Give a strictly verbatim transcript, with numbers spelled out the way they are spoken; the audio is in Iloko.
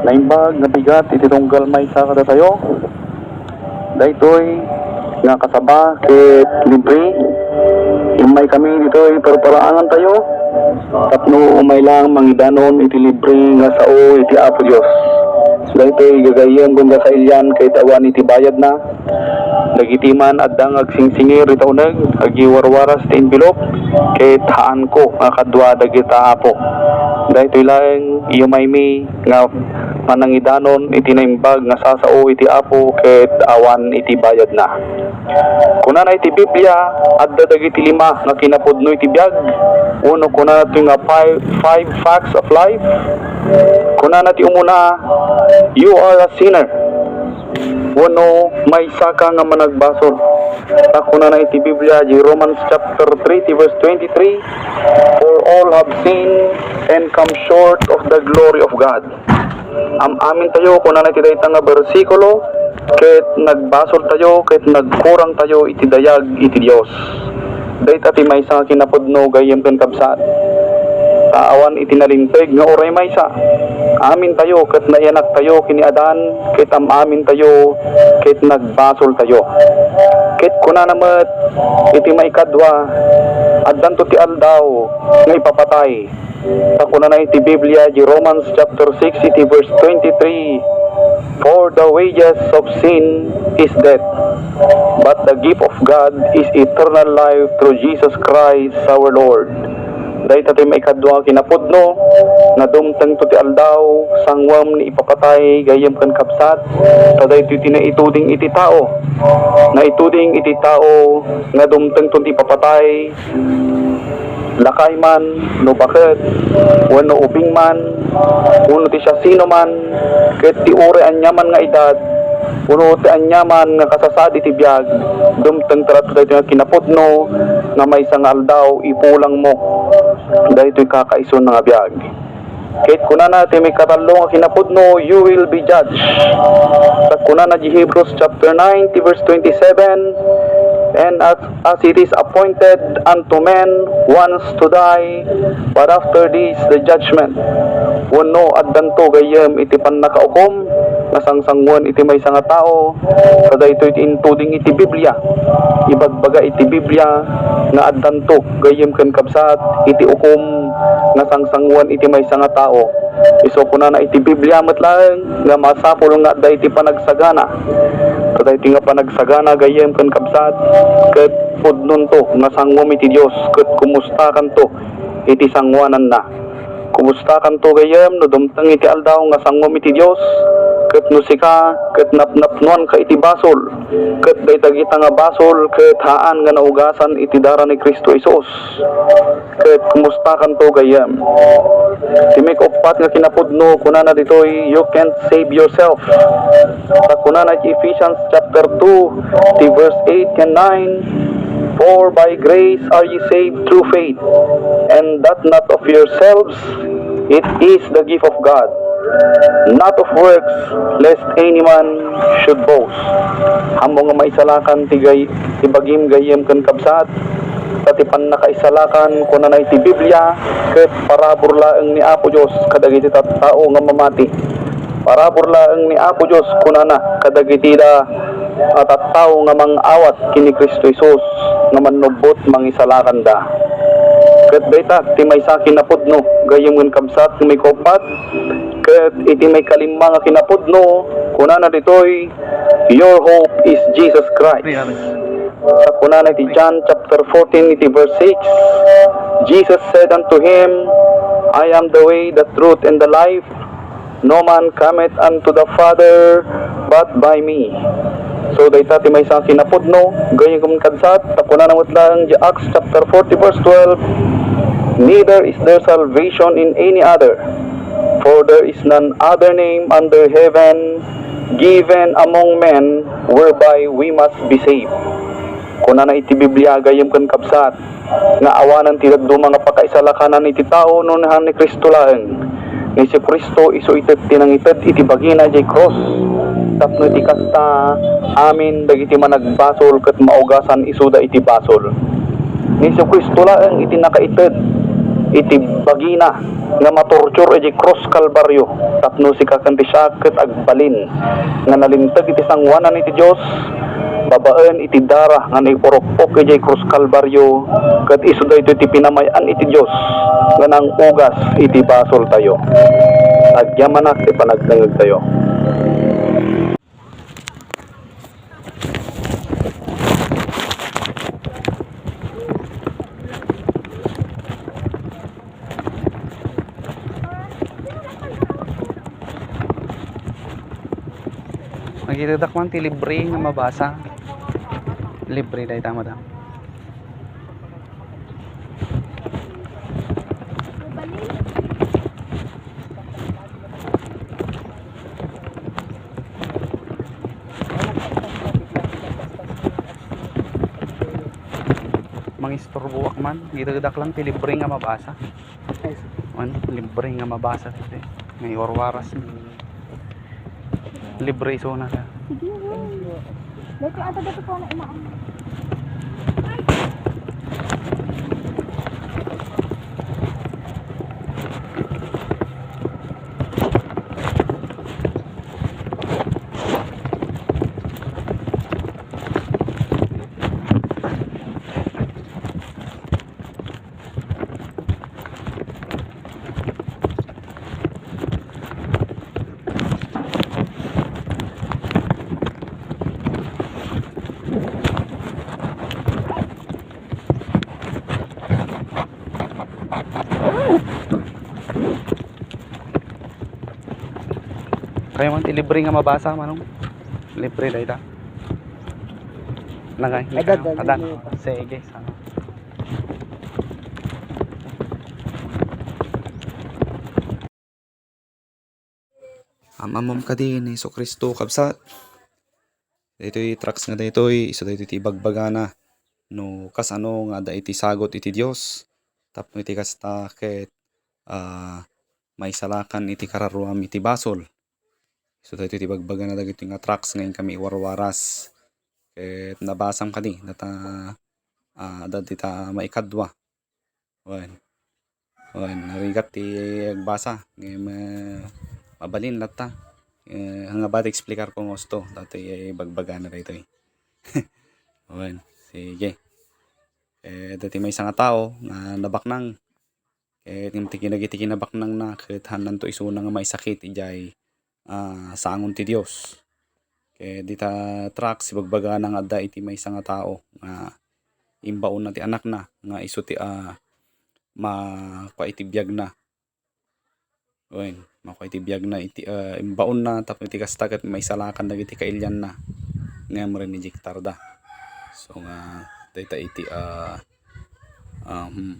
Naimbag nga bigat iti tunggal maysa kadatayo. Daytoy nga kasaba ket libre. Immaykami ditoy parparaangantayo tapno umay lang mangidanon iti libre nga sao iti Apo Dios. Daytoy gagayyem ken kakailian ket awan iti bayadna. Dagiti man adda nga agsingsingir ita uneg, agiwarwaras ti envelope, ket haanko nga kadua dagita, Apo. Daytoy laeng imaymi nga manangidanon iti naimbag nga sasao iti Apo ket awan iti bayadna. Kunana iti Biblia, adda dagiti lima nga kinapudno iti biag, wenno kunana toy nga five, five facts of life. Kunana ti umuna, "You are a sinner." Wenno, "Maysaka nga managbasol." Ta kunana iti Biblia, di Romans chapter three, ti verse twenty-three, "For all have sinned and come short of the glory of God." Am-amin tayo, kunana iti dayta nga bersikulo, ket nagbasol tayo, ket nagkurang tayo iti dayag iti Dios. Dayta ti maysa nga kinapudno gayyem ken kabsat. Ta awan iti nalinteg nga uray maysa. Amintayo ket nayanaktayo ken ni Adan, ket am-amintayo ket nagbasoltayo. Ket kunana met iti maikadua, addanto ti aldaw nga ipapatay. Ta kunana iti Biblia, di Romans chapter six, iti verse twenty-three, "For the wages of sin is death, but the gift of God is eternal life through Jesus Christ our Lord." Dayta ti maikadua nga kinapudno, nga dumtengto ti aldaw, sanguem ni ipapatay, gayyem ken kabsat, ta daytoy ti naituding iti tao. Naituding iti tao nga dumtengto ti ipapatay, lakay man, no baket, wenno ubing man, wenno ti siasino man, ket ti uray aniaman nga edad, wenno ti aniaman nga kasasaad iti biag, dumteng ta daytoy nga kinapudno nga maysa nga aldaw ipulangmo daytoy kakaisuna nga biag. Ket kunana ti maikatallo nga kinapudno, "You will be judged." Ta kunana di Hebrews chapter nine, ti verse twenty-seven, "And as, as it is appointed unto men once to die, but after this the judgment." Wenno, addanto gayyem iti pannakaukom nga sangsangoen iti maysa nga tao, ta daytoy ti intuding iti Biblia. Ibagbaga iti Biblia nga addanto gayyem ken kabsat iti ukom nga sangsangoen iti maysa nga tao. Isu kunana iti Biblia met laeng nga masapul nga adda iti panagsagana. Ta daytoy nga panagsagana gayyem ken kabsat, ket pudnonto nga sanguem iti Dios, ket kumustakanto iti sanguananna. Kumustakanto gayyem no dumteng iti aldaw nga sanguem iti Dios, ket no sika ket napnapnoanka iti basol, ket dayta gita nga basol ket haan nga naugasan iti dara ni Cristo Jesus. Ket kumustakanto gayyem? Ti maikaupat nga kinapudno, kunana ditoy, "You can't save yourself." Ta kunana iti Ephesians chapter two, ti verse eight and nine, "For by grace are ye saved through faith, and that not of yourselves, it is the gift of God, not of works, lest any man should boast." Ammom nga maisalakan ti gay-, ti bagim gayyem ken kabsat, ta ti pannakaisalakan, kunana iti Biblia, ket parabur laeng ni Apo Dios kadagiti tattao nga mamati. Parabur laeng ni Apo Dios, kunana, kadagiti da a tattao nga mangawat ken ni Cristo Jesus nga mannubbot mangisalakanda. Ket dayta ti maysa kinapudno gayyem ken kabsat nga maikaupat, ket iti maikalima nga kinapudno, kunana ditoy, "Your hope is Jesus Christ." Ta kunana iti John chapter fourteen, iti verse six, Jesus said unto him, "I am the way, the truth, and the life. No man cometh unto the Father but by me." So, dayta ti maysa nga kinapudno, gayyem ken kabsat, ta kunana met laeng iti Acts chapter forty, verse twelve, "Neither is there salvation in any other, for there is none other name under heaven given among men whereby we must be saved." Kunana iti Biblia, gayyem ken kabsat, nga awanen ti dadduma nga pakaisalakanan iti tao no haan ni Cristo laeng. Ni Jesu-Cristo isu ited ti nangited iti bagina idiay krus, tapno iti kasta, amin dagiti managbasol ket maugasan isuda iti basol. Ni Jesu-Cristo laeng iti nakaited iti bagina nga matortur idiay krus Kalbario tapno sika ken ti siak ket agbalin nga nalinteg iti sangoanan iti Dios babaen iti dara nga naipurukpok idiay krus Kalbario, ket isu daytoy ti pinamay-an iti Dios nga nang-ugas iti basoltayo. Agyamanak ti panagdengngegtayo. Nakitadak man ti libre nga mabasa. Libre dayta, madam. Mangisturboak man, gitagedak lang ti libre nga mabasa. Ay, sige. Man, libre nga mabasa, ti, nga iwarwaras. Libre isuna ka. Sige, Roy. Dati ata dati ko na imaan. Kaya man ti libre nga mabasa, Manong. Libre dayta. Nagay, Adan, adan, adan. Adan. Sige, sana. Am-ammom kadi ni Jesu-Cristo, kabsat. Daytoy tracts nga daytoy, isu daytoy ti ibagbagana no kasano nga adda iti sagut iti Dios. Tapno iti kasta ket, ah, maisalakan iti kararuam iti basol. Isu daytoy ti ibagbagana dagitoy nga tracts nga inkami iwarwaras. Ket nabasam kadi, data, ah, adda dita maikadua. Wen. Wen, narigat ti agbasa. Ngem, eh, mabalin latta. Eh, nga ba ti explicar ko nga usto, datoy ibagbagana daytoy. Wen, sige. Eh, dati maysa nga tao nga nabaknang. Eh, ngem ti kinagiti kinabaknangna, ket haananto isuna nga maisakit idiay ah, sangon ti Dios. Ket dita tracts, ibagbagana nga adda iti maysa nga tao nga imbaonna ti anakna nga isu ti, ah, makua iti biagna. Wen, makua iti biagna iti, ah, imbaonna tapno iti kasta ket maisalakan dagiti kailianna ngem rinejektarda. So nga, dayta iti, ah, um,